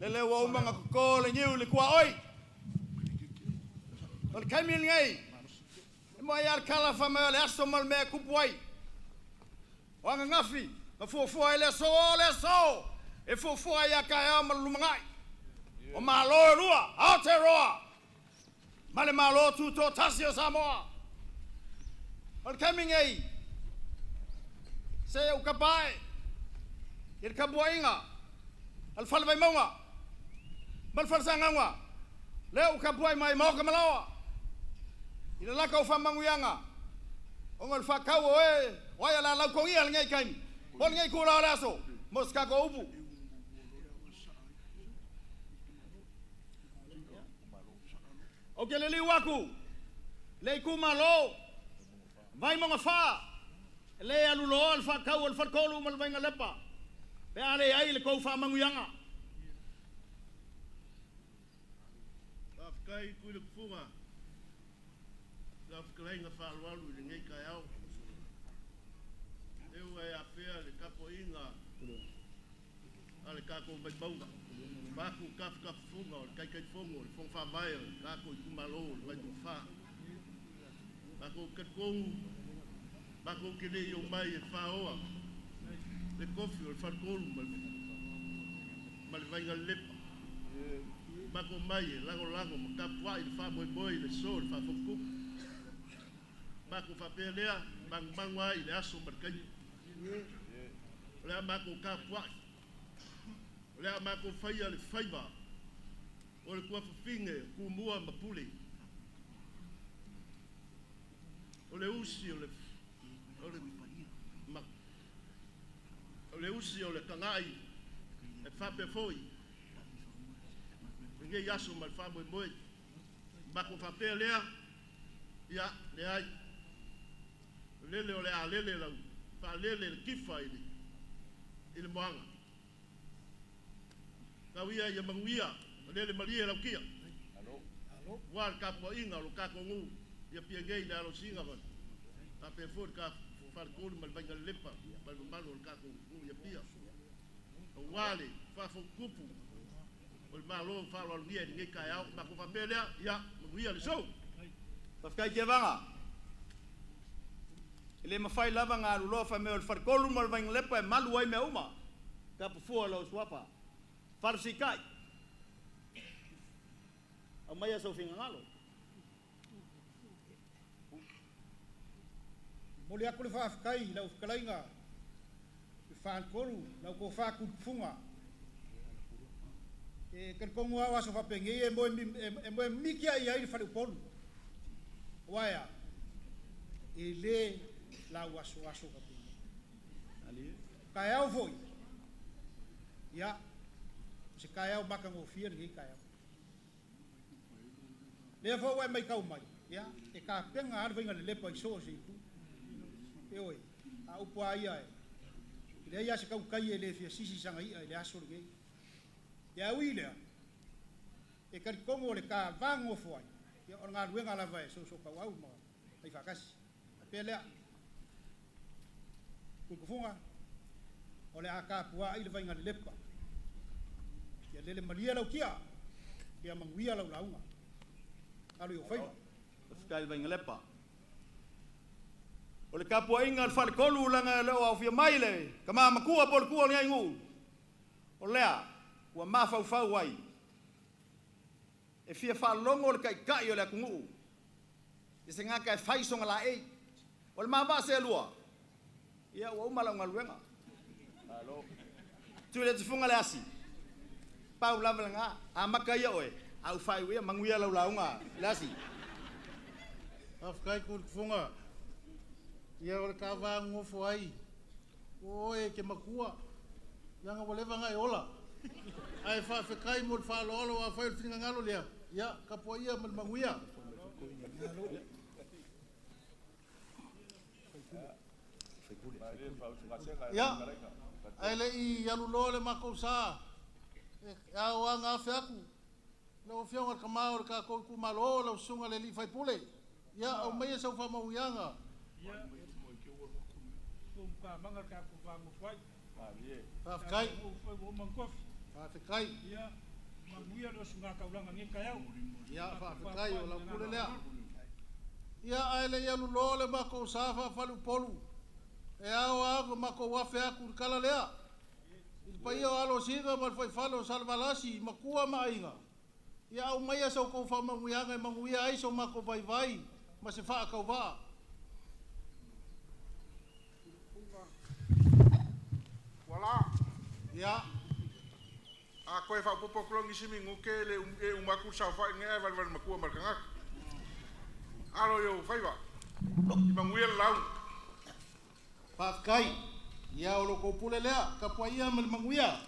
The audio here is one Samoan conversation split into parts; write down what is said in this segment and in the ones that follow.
Lele ua uma ona toto le niu i le tuaoi. O le taimi lenei, e moe ai lava le tala fai mai o le aso ma le mea e tupu ai. O ananafi na fuafua ai le aso, o le aso e fuafua ai ia taeao ma le lumanai. O Malo e lua, Aotearoa ma le Malo Tutoatasi o Samoa. O le taimi nei, se i ou tapa ae i le tapuaiga a le Fale Vaimauga ma le Fale Sagauga, lea ua tapuai mai i maota ma laoa i le latou faamanuiaga ona o le faatau o e o ai o le a lautogia lenei taimi po o lenei itula o le aso mo se tatou upu. Ou te liliu atu i le itumalo Vaimauga 4, e le aluloa le faatau o le Faletolu ma le Vainalepa pe a leai le tou faamanuiaga. Faafetai Tuiletufuga i lau fetalaiga faaaloalo i lenei taeao. Lea ua e afea le tapuaiga a le tatou Vaimauga, vaeatu tafatafafuga o le Taitaifono o le Fono Faavae o le tatou itumalo o le Vaimauga 4. Matou te talitonu matou te le i omai e faoa le tofi o le Faletolu ma le Vainalelepa. Matou omai e lagolago ma tapuai le faamoemoe i le so o le Faafotutupu. Matou faapea lea, manumanu ai i le aso ma le taimi. O le a matou tapuai, o le a matou faia le faiva o le tuafafine o Tumua ma Pule, o le usi o le, o le, ma, o le usi o le Kana'i e faapea foi lenei aso ma le faamoemoe. Matou faapea lea, ia, leai. O lele o le a lele lau faalele le tifa i le, i le moana. Tau ia ia manuia, lele malie lau kia. Ua le tapuaiga o lo tatou nuu i Apia nei i le alosiga ma faapea foi le Faletolu ma le Vainalelepa ma le mamalu o le tatou nuu i Apia. Aua le faafotutupu o le Malo faaaloalogia i lenei taeao. Matou faapea lea, ia manuia le sou. Faafetai Tevaga. E le mafai lava ona aluloa fai mai o le Faletolu ma le Vainalepa e malu ai mea uma. Tapufua lou suafa. Falesitai. Aumaia sou finagalo. Momoli atu le faafetai i lau fetalaiga i Faletolu, lau tofa Tulipufuga. E talitonu lava o aso faapenei e moe mimiti lava i ai le faleupolu. Aua e a? E le lauasoaso faapenei. Taeao foi, ia, o se taeao matagofie lenei taeao. Lea foi ua e matau mai, ia, e tapena lava le faiga lelepa i so o se itu. Ioe, a o upu lava ia, e leai lava se tautai e le fia sisi sana i'a i le aso lenei. Ia, ae ui i lea, e talitonu o le ta va nonofo ai, ia, o le galuega lava e soosootaua ma faifaatasi. Faapea lea, Tuipufuga, o le a tapuai le vaiga lelepa. Ia lele malie lau tia, ia manuia lau lauga. Alu i ou faiva. Faafetai le vaiga lepa. O le tapuaiga a le Faletolu leaga e le o aofia mai le tama matua po o le tua o lenei nuu, o lea ua mafaufau ai e fia faalogo le Taitai o le atunuu i se gata e fai sona laei. O le ma vaa seelua, ia ua uma lau galuega. Tuiletufuga le asi, pau lava lena, amata ia oe, a ou faaiu ia, manuia lau lauga le asi. Faafetai Tuiletufuga, ia o le ta va nonofo ai, o oe e te matua, leaga ua leva ona e ola. Ae faafetai mo le faaaloalo, afai o le finagalo lea, ia tapuaia ma le manuia. Ia, ae le i alu loa le matou sa, e ao lava ona afe atu lau Afioga i le Tama o le tatou itumalo, lau Susuga i le Alii Faipule, ia aumaia sau faamanuiaga. Faafetai. Faafetai. Manuia le osugataulaga i lenei taeao. Ia, faafetai o lau pule lea. Ia, ae le i aluloa le matou sa faa-faleupolu, e ao lava ona matou afe atu i le tala lea, i le paia o Alosina ma le Faifale o Salevalasi, Matua ma Aiga, ia aumaia sa outou faamanuiaga e manuia ai so matou vaivai ma se faatauvaa. Ua Ia. A toe faaopoopo atu loa nisi minute e le umi, e uma atu le saofai lenei ae valevale matua ma le tagata. Alo i ou faiva. I manuia le lauga. Faafetai. Ia, o lo outou pule lea, tapuaia ma le manuia.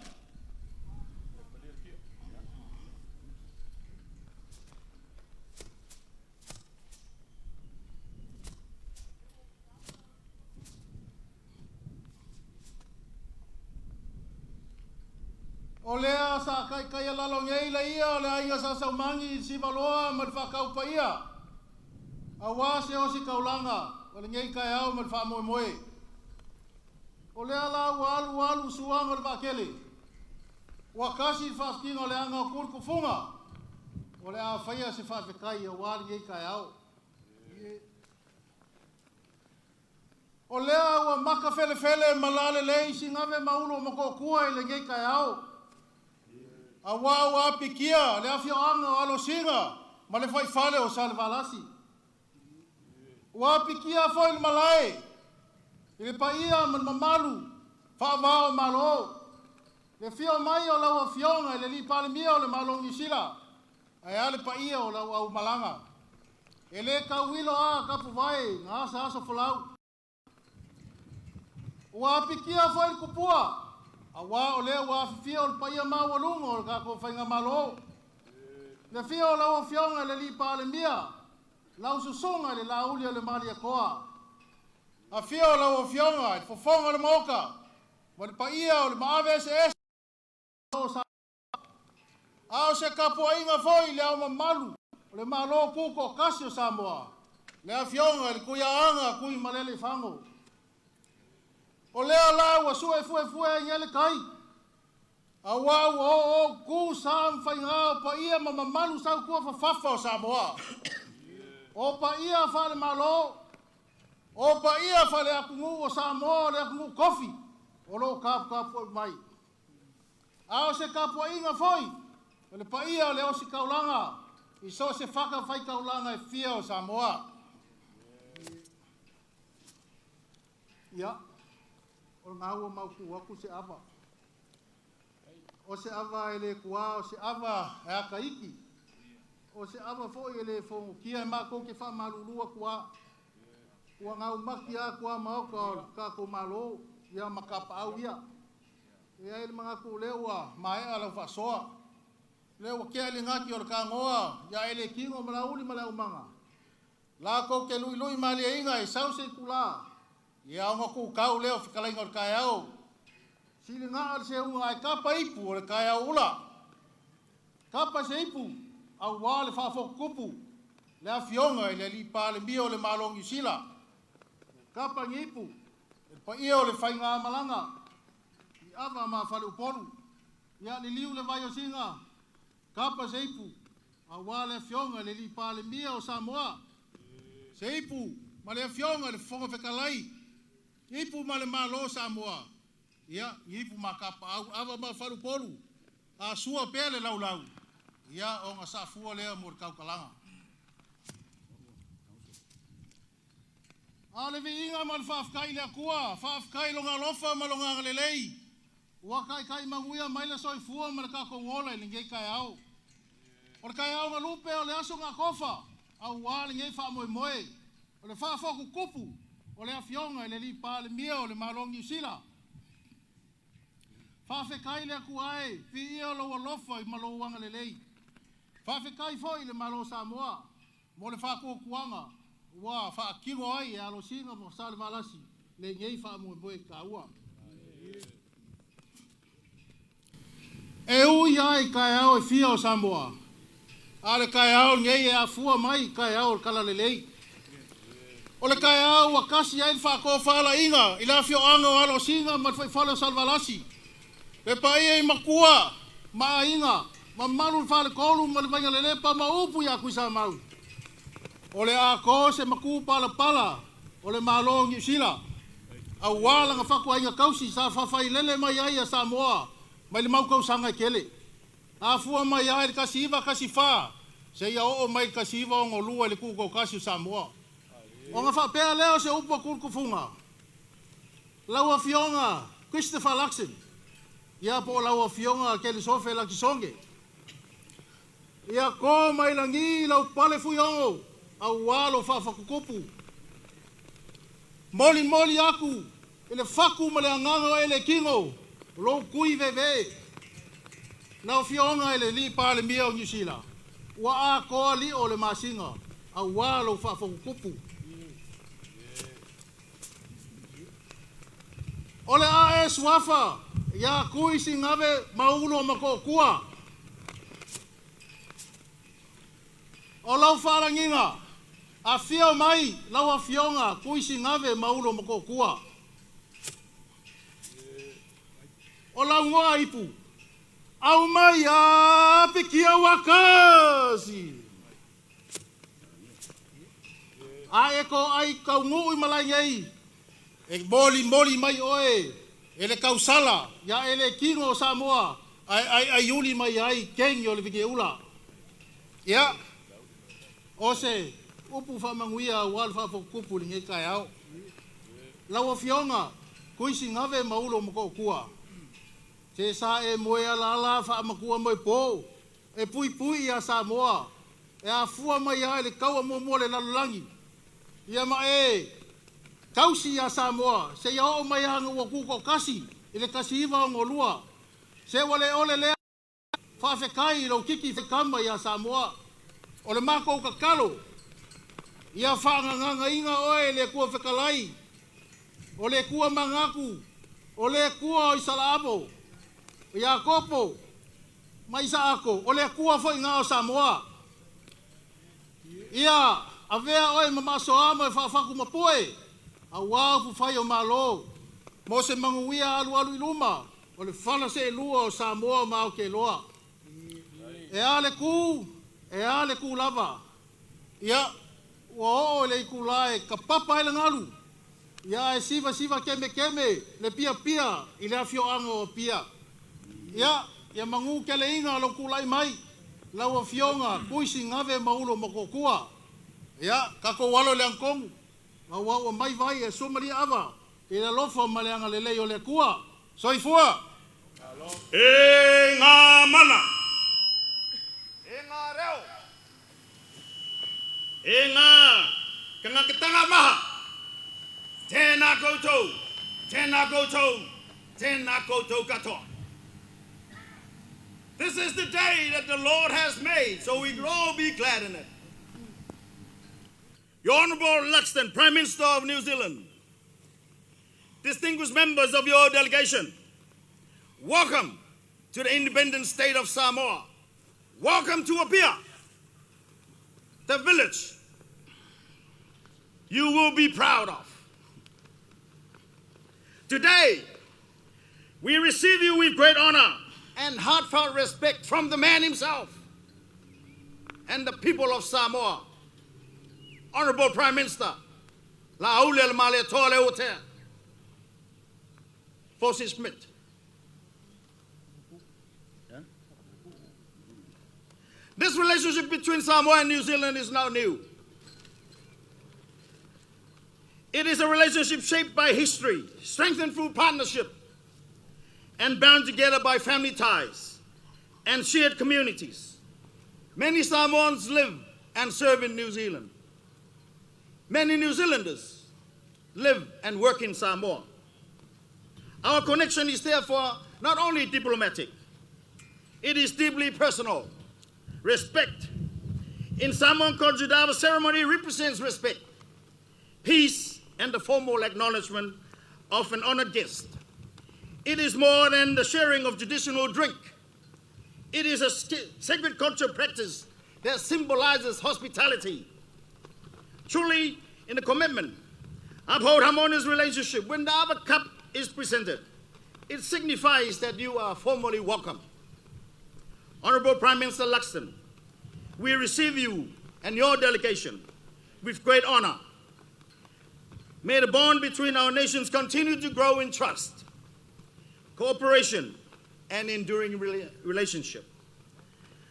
O lea sa taitaia lalo nei le ia o le aiga Sa Saumagi i le Sivaloa ma le faatau paia, aua se ositaulaga o lenei taeao ma le faamoemoe. O lea la ua alu alu suaga o le vaatele, ua tasi le faafitiga o le aga o tu le tufuga, o le a faia se faafetai aua lenei taeao. O lea ua maka felefele ma lalelei Sigave ma Ulu o Motootua i lenei taeao, aua ua apikia le afioaga o Alosina ma le faifale o Salevalasi. Ua apikia foi le malae i le paia ma le mamalu faavao o Malo, le afio mai o lau Afioga i le Alii Palemia o le Malo o Niu Sila, ae a le paia o lau aumalaga. E le tauilo a tapuvae na asaaso folau. Ua apikia foi le tupua, aua o lea ua afifio o le paia maualuga o le tatou faigamalo. Le afio o lau Afioga i le Alii Palemia, lau susuga i le Laauli o le Malietoa. Afio o lau Afioga i le Fofoga o le Maota, ma le paia o le maave eseese o Samoa. A o se tapuaiga foi i le Ao Mamalu o le Malo Tutoatasi o Samoa, le Afioga i le Tuiaana Tuimalealiifano. O lea la ua suefuefue ai nei le tai, aua ua oooo tu sa ma faiga o paia ma mamalu sautuafafafa o Samoa. O paia faale-Malo, o paia faale-atunuu o Samoa o le atunuu tofi o lo o taputapuai mai. A o se tapuaiga foi o le paia o le ositaulaga i so o se fatafaitaulaga e fia o Samoa. Ia, o lena ua mautu atu se ava. O se ava e le tuā, o se ava e ataiti, o se ava foi e le fogotia e matou te faamalulu atu lava. Ua gaumati lava tuamaota o le tatou Malo, ia ma tapaau ia. E i ai le manatu o lea ua maea lau faasoa, o lea ua tea le gati o le tanoa ia Elekino ma Lauli ma le aumaga, latou te luilui malieina e sau se itula, ia ona tutau lea o fetalaiga o le taeao, siligaa le seuga ae tapa ipu o le taeao ula. Tapa se ipu aua le faafotutupu le afioga i le Alii Palemia o le Malo o Niu Sila. Tapa ni ipu e le paia o le faigamalaga i Ava ma Faleupolu. Ia liliu le vai o Siga, tapa se ipu aua le afioga i le Alii Palemia o Samoa. Se ipu ma le afioga i le Fofoga Fetalai, ipu ma le Malo o Samoa. Ia, ni ipu ma tapaau, Ava ma Faleupolu, a sua pea le laulau, ia ona saafua lea mo le tautalaga. A o le viiga ma le faafetai i le Atua, faafetai i Lona alofa ma Lona agalelei, ua taitai manuia mai le soifua ma le tatou ola i lenei taeao. O le taeao na lupe o le aso na tofa, aua lenei faamoemoe, o le faafotutupu o le afioga i le Alii Palemia o le Malo o Niu Sila. Faafetai i le Atua e, viia lou alofa ma lou agalelei. Faafetai foi i le Malo o Samoa mo le faatuatuaga ua faatino ai e Alosina ma Salevalasi lenei faamoemoe taua. E ui lava i taeao e fia o Samoa, a o le taeao lenei e afua mai i taeao o le Talalelei. O le taeao ua tasi ai le faatofalaiga i le afioaga o Alosina ma le Faifale o Salevalasi, le paia i matua ma aiga. mamalu le faletolu ma le Vaigalelepa ma upu ia Tuisamau. O le a se maku palapala o le Malo o Niu Sila. Auā laga fatuaiga tausi sa faafailele mai ai ia Samoa mai le mau tausaga e tele. Afua mai ai le 1914 seia oo mai le 1962 i le tutoatasi o Samoa. Ona faapea lea o se upu a Tu'utufuga, lau Afioga Christopher Luxon, ia po o lau Afioga Kelisofe Lakisone, ia to mai lagi lau pale fuiogo auā lo faafatutupu. Molimoli atu i le fatu ma le agaga o ele kino lou tui veve. Lau Afioga i le alii Palemia o Niu Sila, ua atoa lio o le masina auā lou faafotutupu. O le a e suafa ia Tuisigave Maulo Matootua. O lau faalagiga, afio mai lau Afioga Tuisigave Maulo Matootua. O lau igoa ipu, aumai a pikia wakasi. A e ko ai kaunuu i malae nei, e moli moli mai oe e le tausala ia e le kino o Samoa ai ai ai uli mai ai kengi o le vigeula. Ia, o se upu faamanuia auā le faafotutupu i lenei taeao. Lau Afioga Tuisigave Maulo Matootua, se sa e moe alaala faamatua moe po, e puipui ia Samoa, e afua mai ai le taua muamua le lalolagi. Ia ma e tausi ia Samoa, seia oo mai aga ua tutoatasi i le 1962. Se ua le ole lea faafetai i lou tiki kama ia Samoa. O le matou tatalo, ia faagagagaina oe le Atua fetalai, o le Atua manatu, o le Atua o Isalaamo, o Iakopo ma Isaako, o le Atua foi na o Samoa. Ia avea oe ma maasoa ma e faafatu mapue, auā upufai o Malo, mo se manuia alualu i luma, o le fala seelua o Samoa ma Aotearoa. E a le ku, e a le ku lava. Ia, ua oo i le itulā e kapapa ai le galu, ia e sivasiva kemekeme le piapia i le afioaga o Apia. Ia, ia magū keleiga lou tulai mai, lau Afioga Tuisigave Maulo Matootua. Ia, tatou alo i le agatonu, auā ua mai vai e sua ava i le alofa ma le agalelei o le Atua. Soifua! E ngā mana. E ngā reo. E ngā kangakatanga maha. Tēnā koutou, tēnā koutou, tēnā koutou katoa. This is the day that the Lord has made, so we will all be glad in it. Your Honorable Luxton, Prime Minister of New Zealand, distinguished members of your delegation, welcome to the independent state of Samoa. Welcome to Apia, the village you will be proud of. Today, we receive you with great honor and heartfelt respect from the man himself and the people of Samoa. Honorable Prime Minister, Laaulialemalietoa Leuatea, Fosi Smith. This relationship between Samoa and New Zealand is not new. It is a relationship shaped by history, strengthened through partnership, and bound together by family ties and shared communities. Many Samoans live and serve in New Zealand. Many New Zealanders live and work in Samoa. Our connection is therefore not only diplomatic, it is deeply personal. Respect. In Samoan culture, the ceremony represents respect, peace, and the formal acknowledgement of an honored guest. It is more than the sharing of traditional drink. It is a sacred culture practice that symbolizes hospitality. Truly, in the commitment, uphold harmonious relationship. When the ava cup is presented, it signifies that you are formally welcome. Honorable Prime Minister Luxon, we receive you and your delegation with great honor. May the bond between our nations continue to grow in trust, cooperation, and enduring relationship.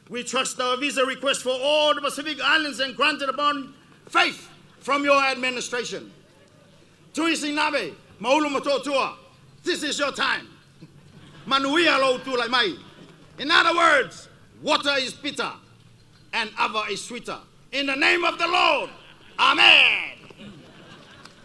We trust our visa request for all the Pacific Islands and granted upon faith from your administration. Tui Sinabe, Maulu Matotua, this is your time. Manuia lo tulai mai. In other words, water is bitter and ava is sweeter. In the name of the Lord, Amen.